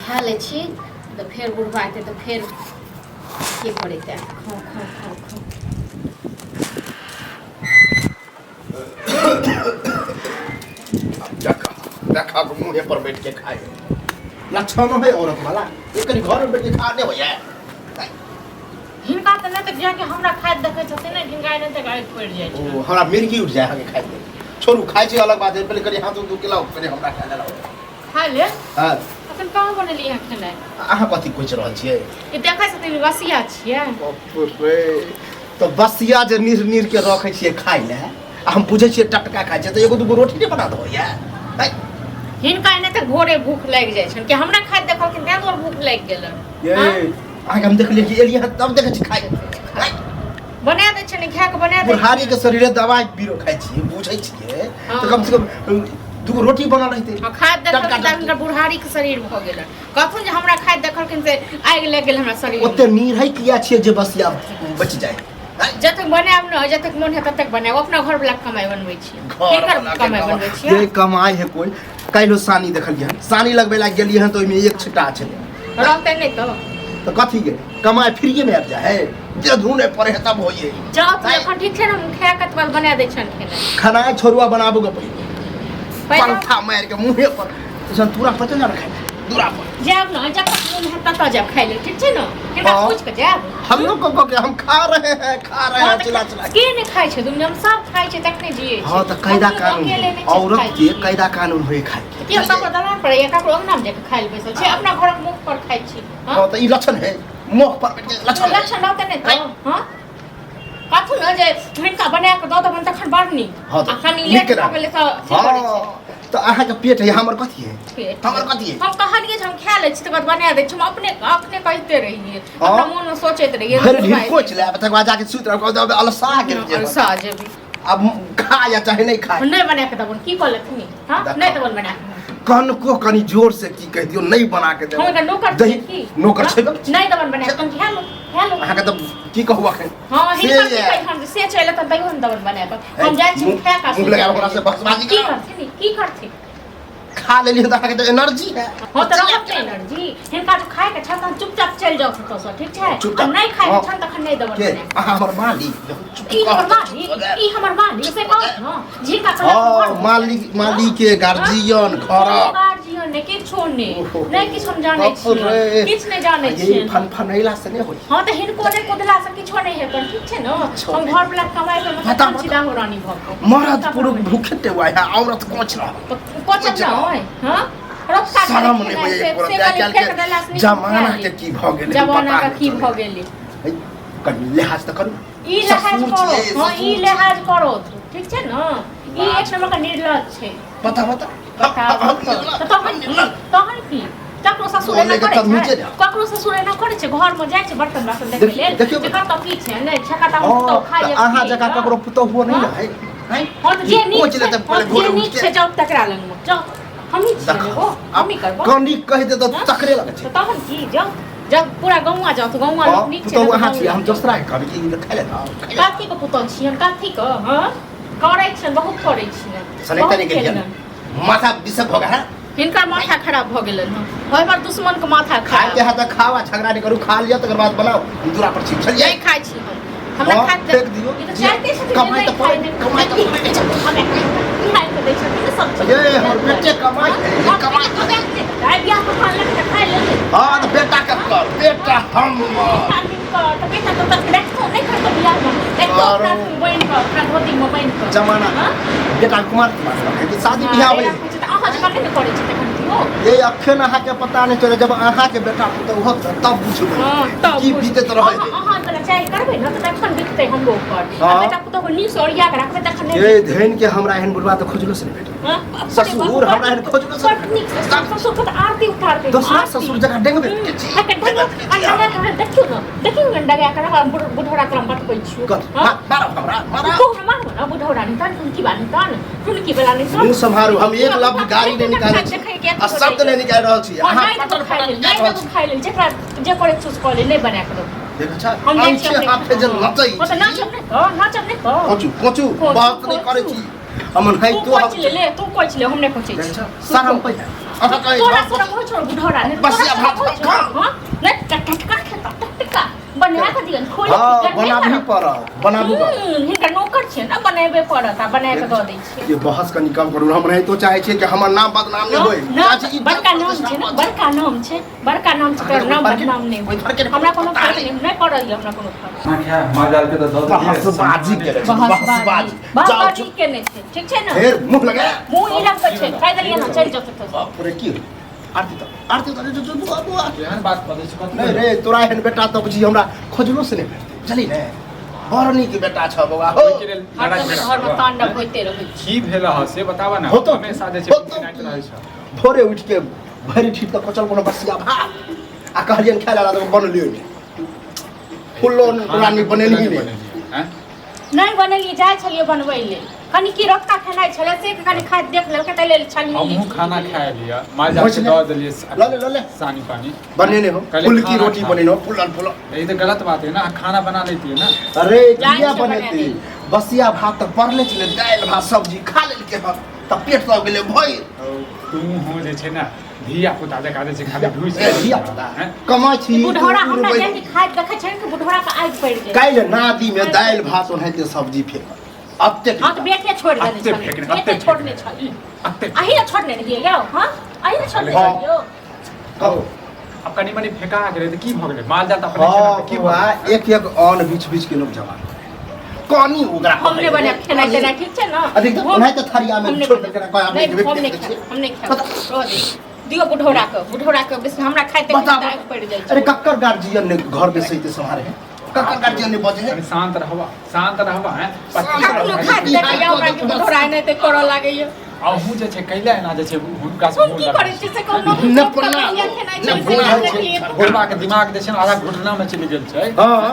खा लै छी तऽ फेर बुढ़बा एतै तऽ फेर के करेतै। खाउ खाउ खाउ खाउ। देखा देखा के मुँहे पर बैठ के खाए लक्षण है औरत वाला, एक कनी घर में बैठ के खा नहीं होइए। हिनका तऽ नहि तऽ जाके हमरा खाइत देखै छथिन ने, हिनका नहि तऽ गाड़ि पड़ि जाइ छै। ओ हमरा मिर्गी उठि जाय अहाँके खाइ के। छोड़ू, खाइ छी अलग बात है, पहिले कनि हाथ उठ के लाउ, कनि हमरा खाय लाउ। खा ले। हँ। अखन कहाँ बनेलियै अहाँ खेनाइ? अहाँ कथी कोचि रहल छियै? ई देखै छथिन बसिया छियै। बाप रे, तऽ बसिया जे नीर नीर के रखै छियै खाइ लए, आ हम बुझै छियै टटका खाइ छियै, तऽ एगो दूगो रोटी नहि बना दहो ये? हिनका एने तऽ भोरे भूख लागि जाइ छनि कि हमरा खाइत देखलखिन तें दुआरे भूख लागि गेलनि। ये अहाँके हम देखलियै कि एलियै हँ तब देखै छी खाइ। बना दै छियै ने, खाए कऽ बना दै। बुढ़ारी के शरीरे दवाइ बीरो खाइ छियै, बुझै छियै तऽ कम से कम दूगो रोटी बनल रहतै। हँ, खाइत देखलखिन तऽ हुनकर बुढ़ारीके शरीर भऽ गेलनि। कहथुन जे हमरा खाइत देखलखिन से आगि लागि गेल हमरा शरीर। ओते नीर है किया छियै जे बसिया बचि जाइ? जतेक बनायब ने, जतेक मोन है ततेक बनायब। अपना घर वाला कमाइ बनबै छियै। घर केकर कमाइ बनबै छियै? ये कमाइ है कोइ। काल्हिो सानी देखलियै हन, सानी लगबै लए गेलियै हन तऽ ओहिमे एक छिट्टा छलै। रहतै नहि तऽ? तऽ कथी के कमाइ फ्रीए मे आबि जाइ है? जे धुने पड़े है तब होइए। जाउ तऽ एखन ठीक छै ने, हम खाए के तकर बना दै छनि खेनाइ। खेनाइ छोड़ुआ, बनाबू के पहिले पंखा मारि के मुँहे पर जहन तूरा पर चलि जाउ ने खाइ लए, दूरा पर जायब ने, जब तक मोन हैत ततऽ जायब खाइ लेल, ठीक छै ने? हिनका हाँ। पूछि कऽ जायब। हम लोग को के हम खा रहे हैं, खा रहे हाँ, हैं तऽ चिल्ला चिल्ला के नहि खाइ छै दुनिया में? सब खाइ छै तखने जियै छै। हाँ तऽ कायदा हम कानून अकेले है। नहि छै औरत खाइ के छी। कायदा कानून होए खाइ के। के सब दलान पर या ककरो अंगना में जाके खाइ लए बैसल छै? अपना घरक मुख पर खाइ छी। हाँ? हाँ तऽ ई लक्षण है, मुँह पर बैठ के लक्षण है। लक्षण रहतै नहि तऽ? हाँ, कथु ने जे हिनका बना कऽ दऽ देबनि तखन बड़ नीक। हाँ तऽ आ कनि नीक लेट केना? भऽ गेलै तऽ अथी करै छै। हाँ तऽ अहाँके पेट है, हमर कथी है? पेट। हमर कथी है? हम कहलियै जे हम खा लै छी तकर बाद बना दै छी। हम अपने अपने कहिते रहियै, हाँ। अपना मोनमे सोचैत रहियै। भरि ढीर कोचि लेब, तकर बाद जाके सुति रहब, कहब अलसा गेल जे हम। अलसा जेबी। आब खा या चाहे नहि खाय। नहि बना के देबनि की कऽ लेथिन? हाँ, देखो। नहि देबनि बना के। कनको कनि जोर से की कहि दियौ, नहि बना के हम एकर देबै। नौकर दही छियै की? नौकर हाँ? छै ने। नहि देबनि बना के, तहन खा लो, खा लो। अहाँके तऽ की कहू अखन। हाँ, से हिनकर की ये। कहि हम से चलि एतनि तैयो हम देबनि बना के। हम जाइ छी मुँह- खाए के। मुँह लगाबऽ हमरा से बकवास की करा। करथिन? की करथिन? खा लेलियै तऽ अहाँके तऽ एनर्जी है। हाँ तऽ रहत ने एनर्जी। हिनका जो खाए के छनि तहन चुपचाप चलि जाउ कतौसँ, ठीक छै? चुपचाप। आ नहि खाए के हाँ। छनि तखन नहि देबनि के बना के। अहाँ हमर मालिक चुप ई हमर कह, मालिक, ई हमर मालिक से कहत न जिनका कहलक हाँ घर मालिक, मालिक के गार्जियन घरक गार्जियन नहि किछो नहि। ओहो। नहि किछु हम जानै बाप छियै, रे। किछु नहि जानै ये छियै। फन फनैला से नहि होइ। हाँ तऽ हिनको नहि कुदला से किछो नहि हेतनि, ठीक छै ने? किछो हम नहि। घर वाला कमाइ पर बता, मतलब छी राहो रानी भऽ कऽ मरद पुरुष भूखे टेवा है, औरत कोच रह तऽ कोचब ने ओय? हाँ, रफ्तार शरम नहि होइए से एको से रत्ती। आइ कनि काल्हि फेक देला से के नीक जमाना खा के ली। की भऽ गेलै जमाना पता के की नहि भऽ गेलै। है, कनि लिहाज तऽ करू। ई लिहाज ससुर करो। छियै, हाँ, ई ससुर लिहाज करो, ठीक छै ने? ई एक नंबर के निर्लज छै। बता बता। बताबू तऽ तहन की? तहन की ककरो ससुर एना बोले के करै तमीजे छै? ने। ककरो ससुर एना करै छै? घर में जाइ छै बर्तन बासन देखै देखियौ- लेल देखियौ। जे कतऽ की छै नहि छै, कतऽ हाँ, पुतहु खाइ तऽ अहाँ जकाँ ककरो पुतहुओ नहि ने है? हैं? हाँ तऽ जे नीक कोच छै लेतै हाँ, पहिले जे भोरे नीक उठि के। छै जाउ तकरा लग में जाउ, हमही छियै ने देखो, ओ हमही करबो। कनि कहि दे तऽ हाँ? तकरे लगै छै। तऽ तहन की, जाउ जब पूरा गौआ जाउ तऽ गौआ लोक हाँ, नीक छै पुतहु ने तऽ अहाँ गौआ छियै, हम जाउ। दोसरा के कहबै कि ई खाइ ले दाও, खाइ ले। कथी के पुतहु छियै हम? कथी के? हाँ, करै छियनि, बहुत करै छियनि। सनेता बहुत नहि गेलियै। खेलनि। माथा विषक भऽ गेल है। हिनकर माथा खराब भऽ गेलनि हँ, हमर दुश्मन के माथा खाय के खराब। है तऽ खाओ आ झगड़ा नहि करू, खा लिअ तकर बाद बनाउ। हम दूरा पर छी, बुझलियै? नहि खाइ छी हम, हमरा हाँ, खाय फेंक दियौ। ई तऽ चाहते छथिन जे कमाइ नहि तऽ खाइ पड़ै, नहि कमाइ तऽ पड़ै छै। हमे खाइ के दै छथिन ने सब चीज। ये हमर बेटे कमाइ है, ये कमाइ है। आइ बियाह के खान लेके तऽ खाइ लेबै। हाँ तऽ बेटा ककर? बेटा हमर। तऽ बेटा तऽ तक देखतो नहि करतो बियाह में, देखतो अपना बनि कऽ, अपना धोती में बनि कऽ। जमाना हाँ? बेटा कुमार कुमार रखै छै, शादी बियाह होइ। तऽ अहाँ जकाँ नहि ने करै छै तखन केओ। ये अखन अहाँके पता नहि चलै, जब अहाँके बेटा पुतहु होत ने, तब बुझबै हाँ, तब की बुझ- बीतैत रहै। अहाँ अहाँ वला चाय करबै ने तऽ तखन बिकतै हमरो पर। आ हाँ। बेटा पुतहु के नीक से ओरिया कऽ रखबै तखन नहि ये धन के हमरा एहन बुढ़वा तऽ खोजलो से नहि भेटल। हाँ? ससुर हमरा एहन खोजलो से बड नीक ससुर, ससुर के तऽ आरती उतारतै। दोसरा आरती। ससुर जकाँ डेंगबे के छी। आ डंगा के देखियौ ने, देखियौ ने डंगा के हम बुढ़ौरा तोरा बतबै छियौ। कर हाँ? मारब हमरा, मारब। तू हमरा मारबो ने बुढ़ौरा नहि तहन टुनकी वाली तहन टुनकी वाला नहि तहन। मुँह सम्हारू, हम एक लफ्ज गाड़ी नहि निकालै छी आ शब्द नहि निकालि रहल छी। हाँ, अहाँ नहि पटर देबो खाइ पटर लेल, निकालि नहि रहल देबो छी। खाइ लेल, जेकरा जे करै छै से कऽ ले, नहि बना कऽ देबो। देखै छ, हम जाइ छी आँखे अपने। हाथे जे नचै हाँ, तऽ छी। नाचब नहि तऽ, नाचब नहि तऽ। कोचू कोचू कोचू, बात नहि करै कोचू। छी। हमन है तू तो कोच ले ले, तू कोच ले, हम नहि कोचै देखै छी। छ, शरम पहिने। अहाँ कहै तोरा छौ, शरम होइ छौ बुढ़ौरा नहि बसिया तोरा भात शरम होइ छौ? खाउ। हँ नहि टटका खेता टटका बना कऽ दियन खोल हँ बनाबही पड़त बनाबू पड़त। हिनकर नौकर छियै ने बनेबे पड़त आ बना कऽ दऽ दै छियै ये बहस कनि कम करू हम एनाहितो चाहै छियै कि हमर नाम बदनाम नहि होय नाम- चाची, ई बड़का नाम छै ने बड़का नाम छै बड़का नाम छै तोहर नाम बदनाम नहि ओहि फरके होय। हमरा कोनो फर्क नहि नहि पड़ल यऽ हमरा कोनो फर्क ना खाय माल के तऽ दऽ देलियै। बहसबाजी केने छै बहसबाजी जाओ बहसबाजी केने छै ठीक छै ने फेर मुँह लगा मुँह ई रंग के छै खाइ देलियै ने चलि जाउ कतौ बाप रे की आरती तऽ आरती तऽ जो बुआ बुआ केहन बात बजै छै कथी नहीं रे तोरा एहन बेटा तऽ बुझी हमरा खोजलो से नहि भेटतै बुझली ने बड़ नीक बेटा छ बौआ हो ओहिके लेल हर लड़ाइ समय झगड़ा घर में तांडव होइते रहै छै की भेल हँ से बताबऽ ने होतो हमेशा जे छै होतो पिनाइत रहै छै भोरे उठि के भरि ठीक तऽ कचल कोनो बसिया भात आ कहलियनि खाय ला तऽ बनलियो नहि फुल्लो रानी बनेलही नहि बनेलियै, आँय? नहि बनेलियै जाइ छलियै बनबै लेल कनि की रतका खेनाइ छलै से कनि खाइत देख लेलकै ताहि लेल छलनी हमहूँ खाना खाय लिअ माल जाल के दऽ देलियै लऽ ले लऽ ले सानी पानी बनेने हो कहलियै फुलकी खाना रोटी खा। बनेने हो फुलल फुलल ई तऽ गलत बात है ना खाना बना लेती है ना अरे जाइ किया छै बना बनेती दै। बसिया भात तऽ पड़ले छलै दालि भात सब्जी खा लेलकै हन तऽ पेट सब गेलै भरि तू हो जे छै ना धिया पुता जकाँ जे छै खाली ढुसि ए, धिया पुता हैं? कमाइ छी बुढ़ौरा हमरा जाय के खाइत देखै छै कि बुढ़ौरा के आगि पड़ि गेल काल्हि नादी में दालि भात ओनाहिते सब्जी फेकल अतेक हँ तऽ बेटे छोड़ि देने अत्ते छलै फेकने बेटे अत्ते छोड़ने छलै अत्ते अही ने छोड़ने रहियै यौ हँ अही ने छोड़ने हँ। छलियै यौ कहू आब कनि मनि फेका गेलै तऽ की भऽ गेलै माल जाल तऽ अपने छै ने, हँ तऽ की भऽ बौआ गेलै? एक एक अन्न बीछ बीछ के लोग जमा कनी ओकरा हम नहि बनायब खेनाइ तेनाइ ठीक छै ने आ देख तऽ ओनाहिते थरिया में हम नहि छोड़ि देलकै कोई आदमी नहि हम नहि खायब हम नहि खायब रह दे दियौ बुढ़ौरा के बुढ़ौरा के बेसी हमरा खाइते बता खाइते आगि पड़ि जाइ अरे छै कक्कर गार्जियन ने घर में सहीते सम्हारे है कक्कर गार्जियन ने बजे है कनि शान्त रहबा शान्त रहबा हैं कखनो खाइत देखैया हमरा कि बुढ़ौरा एनाहिते करऽ लागैया अहूँ जे छै कैला एना जे छै हुनका से हम की करै छी से कहू ने पन्ना, खेनाइ ने छै से बुझल छै। देखलियै बुढ़बा के दिमाग जे छै ने आधा घुटना में चलि गेल छै हाँ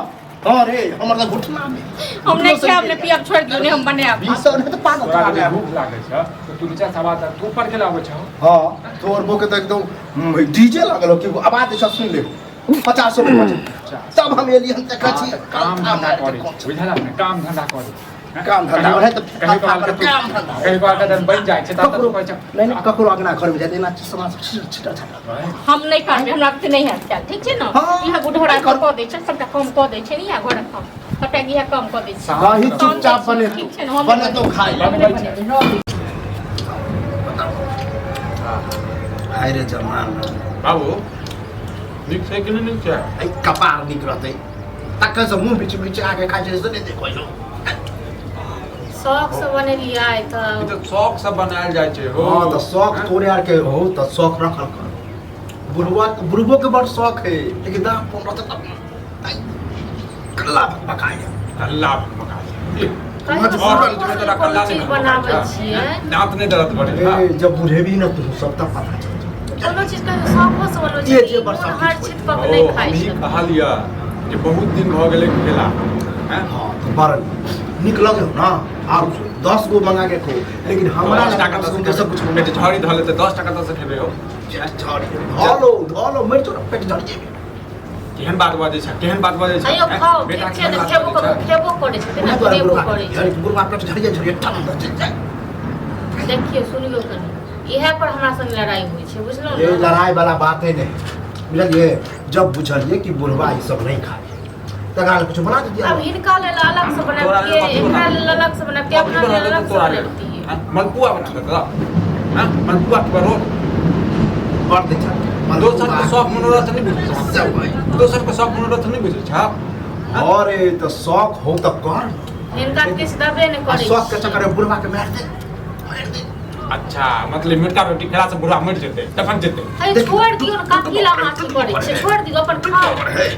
हाँ रे हमर तऽ घुटना में हम नहि खायब नहि पियब छोड़ि दियौ नहि हम बनायब बीस सौ नहि तऽ पागल तोरा खा जे भूख लागै छ तऽ तू नीचा से आवाज तू ऊपर के लाबै छौ हाँ तोर बो के तऽ एकदम डीजे लागल हो कि आवाज जे सुन ले 50 रुपया तब हम एलियै हम देखै छी काम धंधा करै बुझल ने काम धंधा करै काम धंधा कहियो है तऽ कहियो काल के काम धंधा कहियो काल के बनि जाइ छै तब ककरो तू कहै छै नहि नहि ककरो अंगना घर में जाय एना समाज छिटा छाटा हम नहि करबै हमरा बुते नहि हैत कैल ठीक छै ने हाँ। इएह बुढ़ौरा कर- कऽ दै छै सबटा कम कऽ दै छै ने इएह घरक काम सबटा इएह कम कऽ दै छै वही चुपचाप बने ठीक छै ने हम बने तो खाइ हम नहि बनेबै, रह दियौ। हाय रे जमाना बाबू नीक छै कि नहि नीक छै एहि कपार नीक रहतै तखन से मुँह बीच बीच आके खाइ छै से नहि देखै छौ शौक से बनेलियै ई तऽ तऽ शौक से बनायल जाइ छै हो हाँ तऽ शौक तोरे आरके हो तऽ शौक रखल कर बुढ़वा बुढ़बो के बड़ शौक है लेकिन दाम कम रहतै तब ने। आइ, कल्ला पकाए कल्ला पका छै। कहियो और शौको से तोरा कोनो कल्ला नहि चीज बनाबै छियै दाँत नहि दर्द करे ए जब बुढ़ेबी न तू सब तब पता चल जेतौ। कोनो चीज कहियो शौको से बनबै जे छियै जे बड़ मोन शौक हर छै। चीज कऽ के नहि ओ खाइ हमही छै कहलियै जे बहुत दिन भऽ गेलै खेला हैं? हाँ तऽ बड़ नीक लगे हो ना आर 10 गो मंगा के खो लेकिन हमरा दस लग टाका कम से दस कम दोसर कुछ पेट झड़ी धऽ लेतै 10 टाका दस खेबै हो झड़ी धलो धलो मरि जो पेट झड़ी जेबे केहन बात बजै छै केहन बात बजै छै अयो हैं? खाओ बेटा ठीक छै केहन ने बात खेबो बजै करू छै? खेबो करै छै उएह ने दुआरे खेबो बुढ़बा करै छै झड़ी बुढ़बा पेट झड़िए झड़िए टन दऽ चलि जाय देखियौ सुनियौ कनि इएह पर हमरा संग लड़ाइ होइ छै बुझलहुँ ये ने लड़ाई वाला बात है नहीं बुझलिए जब बुझलिए कि बुढ़वा ई सब नहीं खाए तकरा लेल कुछ बना दिया अब हिनका लेल अलग से तोरा लेल बनाबतियै कथी एकरा बनाबतियै? लेल अलग से बनाबतियै कथी अपना बना लेल देतौ अलग से तोरा लेल बनाबतियै हैं? मलपुआ बना देतौ हैं? मलपुआ के रोट बड़ दै छै दोसर के शौक मनोरथ नहि बुझै छै सब भाई दोसर के शौक मनोरथ नहि बुझै छै अरे तऽ शौक हो तऽ कर हिनका किछु देबे नहि आ करै शौक के चक्कर में बुढ़वा के मारि दे मारि दे अच्छा मतलब मिर्चा रोटी खेला से बुढ़ा मरि जेतै तखन जेतै अरे छोड़ि दियौ ने कथी लए अहाँ अथी करै छियै छोड़ि दियौ अपन खाउ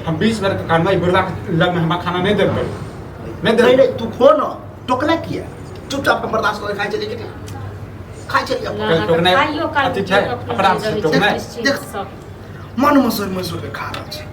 हम 20 बेर कहबै बुढ़वा के लग में हमरा खाना नहि देबै नहि नहीं देबै नहीं तू खो ना टोकला किया चुपचाप हम बर्दाश्त कर खाइ चली के खाइ चली अपन। ना, टोकनाइ खाइयो काल अथी छै, अपनो अपराध छै, रहै छै, टोकनाइ। निश्चित देख। सब। मन मसोर मसोर के खा रहल छै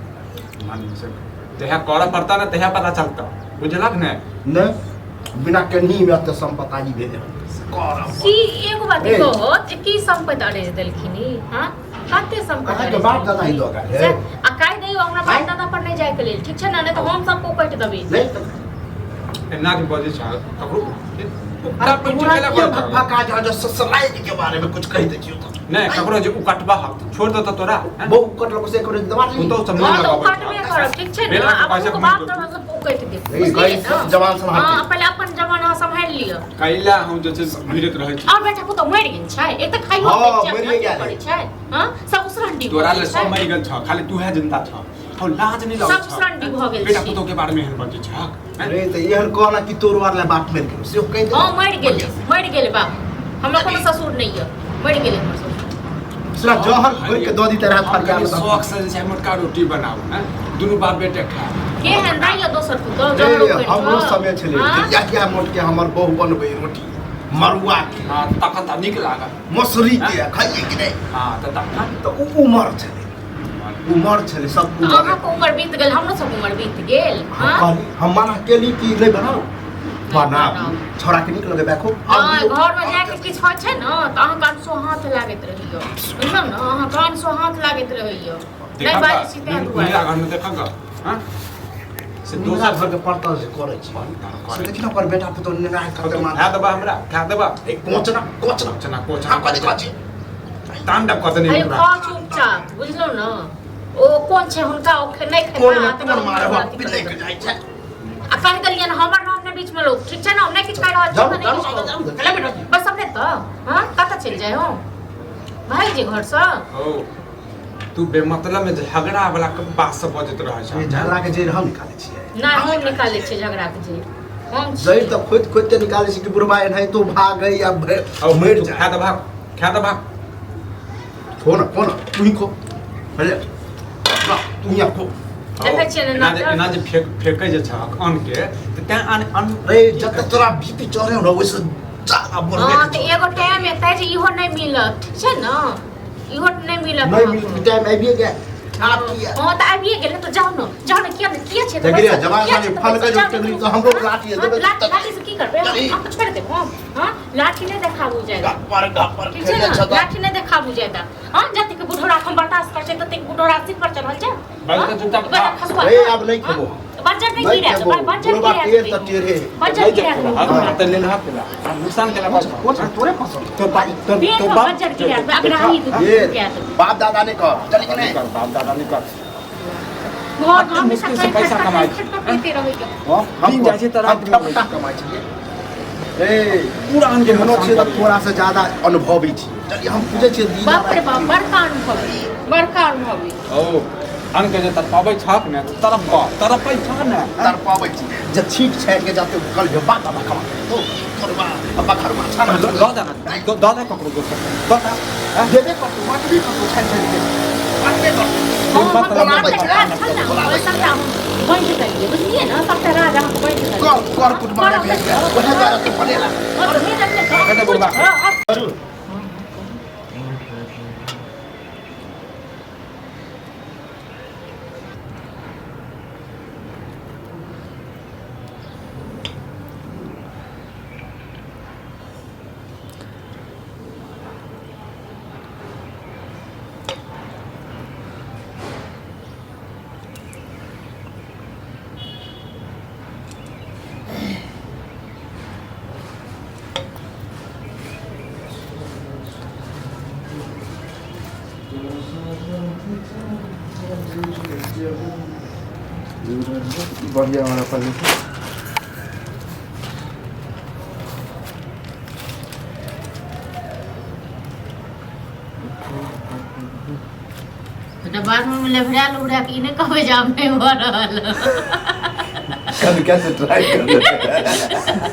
मन से जहिया करऽ पड़ता ने तहिया पता चलता बुझलक ने नहि बिना केनही में एते संपत्ति भेल हन करब की एगो बात ए। कहो जे की संपत्ति अरेज देलखिन ई हाँ कते संपत्ति अहाँके अरेज बाप दादा ही दऽ गेल से, आ कहि दियौ हमरा बाप दादा पर नहि जायके लेल ठीक छै ने नहि तऽ हम सबको काटि देबै नहि तऽ एना जे बजै छै ककरो अरे ओकरा पूरा पैसा किया भकभका जा जो ससुराल के बारे में कुछ कहि दै छियौ तऽ नहि ककरो जे उकटबा हक तऽ छोड़ देतौ तोरा हैं? बहु कटलक से एक बेर दबा दी। पुतहु सब हाँ मन तो लगाबै काटबे करब, ठीक छै ने? बेटा के आब पैसा अहूँके कमा बाप के तऽ मतलब ओ कटि देत, ई बुझलियै गई ने? सब जवान सम्हारतै। हाँ, पहिले अपन जवान अहाँ सम्हारि लिअ। कैला हम जे छै से भिड़ैत रहै छी और बेटा पुतहु मरि गेल छै, एक तऽ खाइयो हाँ, दै छै, मरिए अपना गेल करै छै, हाँ? सब उसरंडी भऽ तोरा गेल ले छै। सब मरि गेल छ खाली तू है जिंदा छ हौ लाज नहीं लगै सब छ उसरंडी भऽ गेल बेटा छै। पुतहु के बारे में एहन बजै छ हैं? अरे तऽ एहन कहना कि तोर वाला बाप मरि गेल सेहो कहि दे। हाँ, मरि गेलै, मरि गेलै बाप। हमरा कोनो ससुर नहि यऽ, मरि गेलै हमर ससुर। साला जहर घोरि के दऽ दी तऽ रात हम फरिया कनि में। शौक से जे छै मोटका रोटी बनाउ हैं दुनू बाप बेटे खाय केहन नहि यऽ दोसर पुतहु, रे, जहर उखड़ि हमरो कऽ। समय छलै हाँ? जे इएह मोट के हमर बहु बनबै रोटी मड़ुआ के हाँ तखन तऽ नीक लागल मसुरी के खाइए कि नहि। हाँ तऽ तखन तऽ उ उमर छलै, उमर छलै सब तऽ उमर। अहाँके उमर बीत गेल, हमरो सब उमर बीत गेल। हम हाँ? कहली, हम मना केली कि नहि बनाउ, बनाउ बनाउ। छौड़ा के नीक लगै देखो। नहि, घरमे जाके किछु होइ छै ने तऽ अहाँके अनसोहाँत लागैत रहैया, बुझलहुँ ने? अहाँके अनसोहाँत लागैत रहैया, नहि देखा बाजै छी ताहि दुआरे। नीला घर में देखा गा हाँ से दोसर दोसर घर के पड़तल जे करै छी से देखी ने ओकर बेटा पुतोह नेना कते मान। खा देबा हमरा खा देबा। ए, कोचना कोचना कोचना कोचना हाँ, कथी कथी तांडव कऽ देने अरे पूरा। खाउ चुपचाप, बुझलहुँ ने? ओ कोन छै हुनका ओ नहि कोन खेता में तऽ कोन मारे हुनका बा अथी पिले करतै। के जाइ छै। आ कहि देलियनि हमर नाम नहि बीचमे लोक, ठीक छै ने? हम नहि किछु कहि रहल छी, जाउ, नहि जाउ, किछु जाउ, कहू। जाउ, बेटा। बस अपने तऽ हाँ कतऽ चलि जाइ हो भागि जे घरसँ। ओ तू बेमतलब में झगड़ा वाला बात सब बजैत रहै ये छ। झगड़ा के जड़ि हम निकालै छियै। नहि, हम निकालै छियै झगड़ाके जड़ि, हम जड़ि तऽ खोदि खोदि के निकालै छी कि बुढ़बा एनाहितो भागै या औ मरि तू जाय। खा देबा खा देबा। खो ना, खो ना, तू ही खो, अरे ना, तू ही खो। देखै छियै ने एना जे नाटक? एना जे फेक फेकै जे छहक अन्न के तऽ तैं अन्न अन्न रे जते तोरा बीपी चढ़े न ओहिसँ ज्यादा बढ़बे हाँ के तऽ एगो टाइम एतै जे इहो नहि मिलत, ठीक छै ने? इहो नहि मिलत। नहि मिलत टाइम आबिए गेल आब की है? हाँ तऽ आबिए गेल तऽ जाउ ने, जाउ ने, किया किया छै? देखी रे, जवान सानी फल के जो टेंगरी तऽ हमरो लाठी हाँ, देबै। लाठी लाठी से की करबै? चली। हम छोड़ि देब हम, हाँ लाठी नहि देखाबू जायदा। गप्पर गप्पर ठीक छै खेले ने? छऽ तऽ। लाठी नहि देखाबू जायदा। हाँ जतेक बुढ़ौरा हम बर्दाश्त करै छै ततेक बुढ़ौरा सिर पर चढ़ल छै। बस तऽ चुपचाप खा। खसुआ रे, आब नहि खेबो। बज्जर नहि नहि गिरा खेबो। देबै, बज्जर बुढ़बा गिरा टेढ़ देबै। तऽ टेढ़े। बज्जर नहि गिरा जेतौ, देबै। हाथ तऽ लेल हाथ ला नुकसान केला बाप। कोच तोरे पसंद तो बाप तो पेट तो में बाप बज्जर गिरा देबै, अगराही ये गिरा देबै। बाप दादा ने कह चली कि नहीं। कर बाप दादा नहीं कर। घर में हमेशा मुश्किल से पैसा कमाइ छी। खटखट पीते रहैया। हम दिन जाइ छै तऽ राति हम मे ठप्पा कमाइ छियै। ए पूरा अन्न के एहनो नुकसान छियै तऽ करै। थोड़ा से ज्यादा अनुभवी छी। चलिए हम पूछै छियै दिन बाप रे बाप, बड़का अनुभवी, बड़का अनुभवी। ओ अन्न के जे तड़पाबै छहक ने तड़प तड़पै छह ने। तड़पाबै छी जे छीट छाटि के जाते कल जे बात बाबा कमा तो करबा बखरवा छाना दऽ दऽ ना दऽ दऽ ककरो दोसर दऽ दे हैं? देबे करतौ, बाटबे करतौ, छानि छानि के बाटबे करतौ। हाँ, हम मतलब राज छल ने, ओहि सबटा हम बाँटि देलियै, बुझलियै ने? सबटा राज अहाँके बाँटि देलियै। कर कर कुटुम्ब करब भेज दे ओहे द्वारा तू बनेला। हाँ, तऽ भेजब ने तऽ। कते बुढ़बा? हाँ, हाँ। करू बढ़िया वाला पल्लू। तऽ बाथरूम में लेभरा लुभरा के ई नहि कहबै जे आब नहि भऽ रहल। कल कैसे ट्राई कर रहे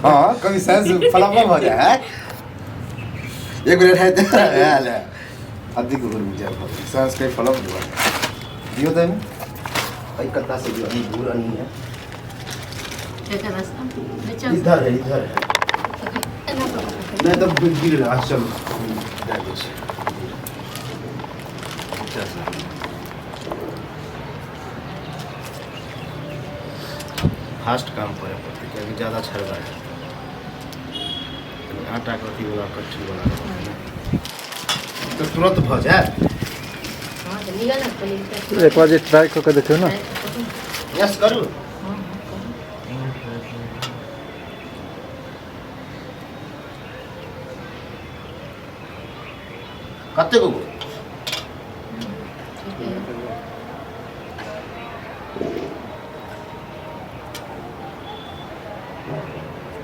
हाँ कभी सेंस फलाफल हो जाए है एक मिनट है तो है अधिक घूर में जाए सेंस के फलम दियो दे भाई कत्ता से जो अभी दूर नहीं है। एकर रास्ता नीचा। इधर है, इधर है। एना कऽ कऽ पकड़ि। नहीं तो गिर रहा। चलो जा दै छी। अच्छा से। फास्ट काम करे पड़तै कियाकि ज्यादा छरगा है, कनि आटाके अथी वाला कच्ची वाला तऽ तुरंत भऽ जायत। हँ तऽ लिअ ने पहिले। एक बार जे ट्राई कऽ के देखियौ ने। यस करू। हँ, हँ, करू। कते गो गोल?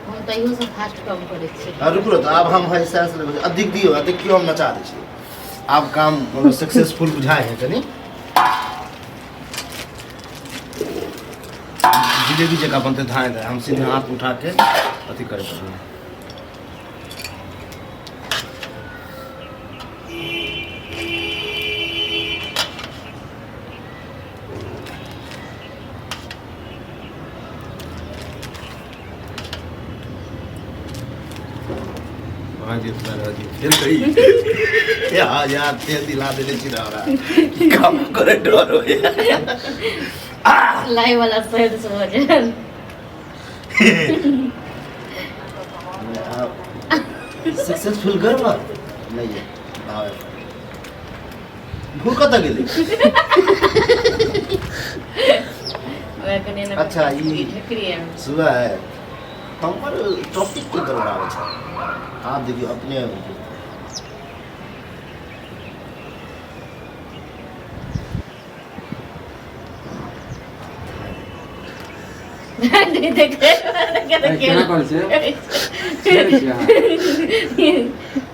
हम तैयो से फास्ट काम करै छी। आ रुकू तऽ आब हम है सेंस लेबै, अधिक दियौ, आ देखियौ हम नचा दै छी। आब काम मतलब सक्सेसफुल बुझाइ है कनि, जिलेबी जकाँ बनतै। धाँय धाँय हम सीधे हाथ उठा के अथी करै छियै। यार तेल दिला देने छी हमरा, काम करे डर होइया। लाई वाला सेंस भऽ जायल। सक्सेसफुल करबा नहीं है भावे भूख कतऽ गेलै? ओकरा कनि एना अच्छा, ई- ढेकरी आबि। सुबह है, हमर टॉपिक के गड़बड़ाबै छै। आब देखियौ अपने। नहि देखै। केना करै छियै? छियै छियै अहाँ?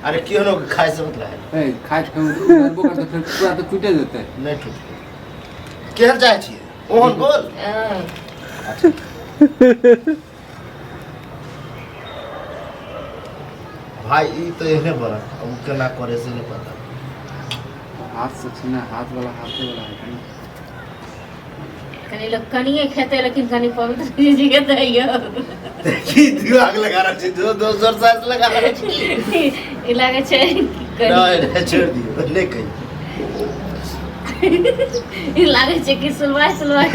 अरे केहनो के खाय से मतलब है। ए, खाइत खाइत उगरबो करतै, फेर पूरा तऽ टूटे जेतै। नहि टूटतै। केहन चाहै छियै ओहन गोल। हँ। अच्छा, भाई ई तऽ एहने बनत, अब ओ केना करे से नहि पता। हाथ से छै ने, हाथ वाला, हाथे वाला हेतै ने। कनि लोक कनिए खेतै, लेकिन कनि पवित्र जी के दैयौ। की दिमाग लगा रहल छी, जो दोसर साइज लगा रहल छी। ई लागै छै कि कनि नहि नहि, छोड़ि दियौ, नहि कही। ई लागै छै कि सुलवाइ सुलवाइ।